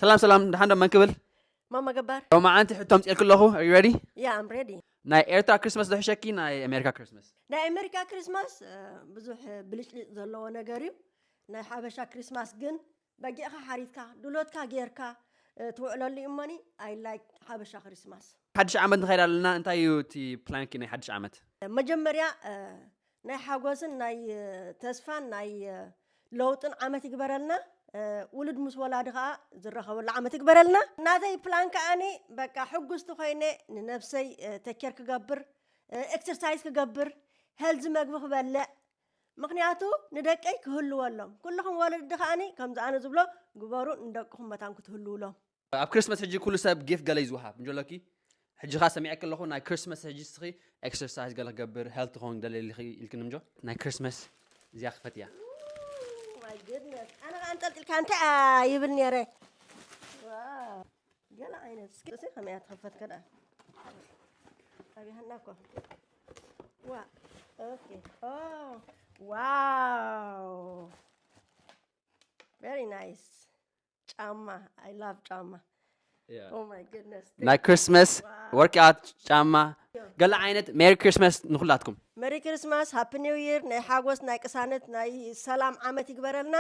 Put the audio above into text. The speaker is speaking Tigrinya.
ሰላም ሰላም፣ ደሓን ዶ መን ክብል? ማማ ገባር። ሎማዓንቲ ሕቶ ኣምፅኤልኪ ኣለኹ። Are you ready? Yeah, I'm ready. ናይ ኤርትራ ክሪስማስ ዶ ሕሸኪ ናይ ኣሜሪካ ክሪስማስ? ናይ ኣሜሪካ ክሪስማስ እ፣ ብዙሕ ብልጭልጭ ዘለዎ ነገር እዩ። ናይ ሓበሻ ክሪስማስ ግን በጊዕካ ሓሪትካ ድሎትካ ጌርካ እ፣ ትውዕለሉ እዩ እሞኒ። I like ሓበሻ ክሪስማስ። ሓድሽ ዓመት ንኸይድ ኣለና፣ እንታይ እዩ እቲ ፕላንኪ ናይ ሓድሽ ዓመት? መጀመርያ እ፣ ናይ ሓጎስን ናይ እ፣ ተስፋን ናይ እ፣ ለውጥን ዓመት ይግበረልና። እ፣ ውሉድ ምስ ወላዲ ከዓ ዝራኸበሉ ዓመት ይግበረልና። ናተይ ፕላን ከዓኒ በቃ ሕጉስቲ ኮይነ ንነብሰይ እ፣ ተኬር ክገብር፣ እ፣ ኤክሰርሳይዝ ክገብር፣ ሄልዚ መግቢ ክበልዕ። ምክንያቱ ንደቀይ ክህልወሎም። ኩልኹም ወለዲ ከዓኒ ከምዚ ኣነ ዝብሎ ግበሩ፣ ንደቅኹም መታን ክትህልውሎም። ኣብ ክሪስማስ ሕጂ ኩሉ ሰብ ጊፍት ገለ እዩ ዝወሃብ እንጀሎኪ። ሕጂ ኻ ሰሚዐ ከለኹ ናይ ክሪስማስ ሕጂ ስኺ ኤክሰርሳይዝ ገለ ክገብር፣ ሄልቲ ክኸውን ደለሊኺ ኢልክኒ እንጆ። ናይ ክሪስማስ እዚኣ ክፈት እያ። My goodness፣ ኣነ ከዓ ኣንጠልጢልካ እንታይ ይብል ነይረ። ዋው፣ ገለ ዓይነት እስኪ እዚ ከመይ እያ ትኸፈት ከዳ? ኣብያህና እኮ። ዋ፣ ኦኬ። ኦ፣ ዋው። Very nice። ጫማ፣ I love ጫማ። Oh my goodness። ናይ ክሪስማስ ወርክኣውት ጫማ፣ ገለ ዓይነት። ሜሪ ክሪስማስ ንኹላትኩም። መሪ ክሪስማስ፣ ሃፒ ኒው ይር፣ ናይ ሓጎስ፣ ናይ ቅሳነት፣ ናይ ሰላም ዓመት ይግበረልና።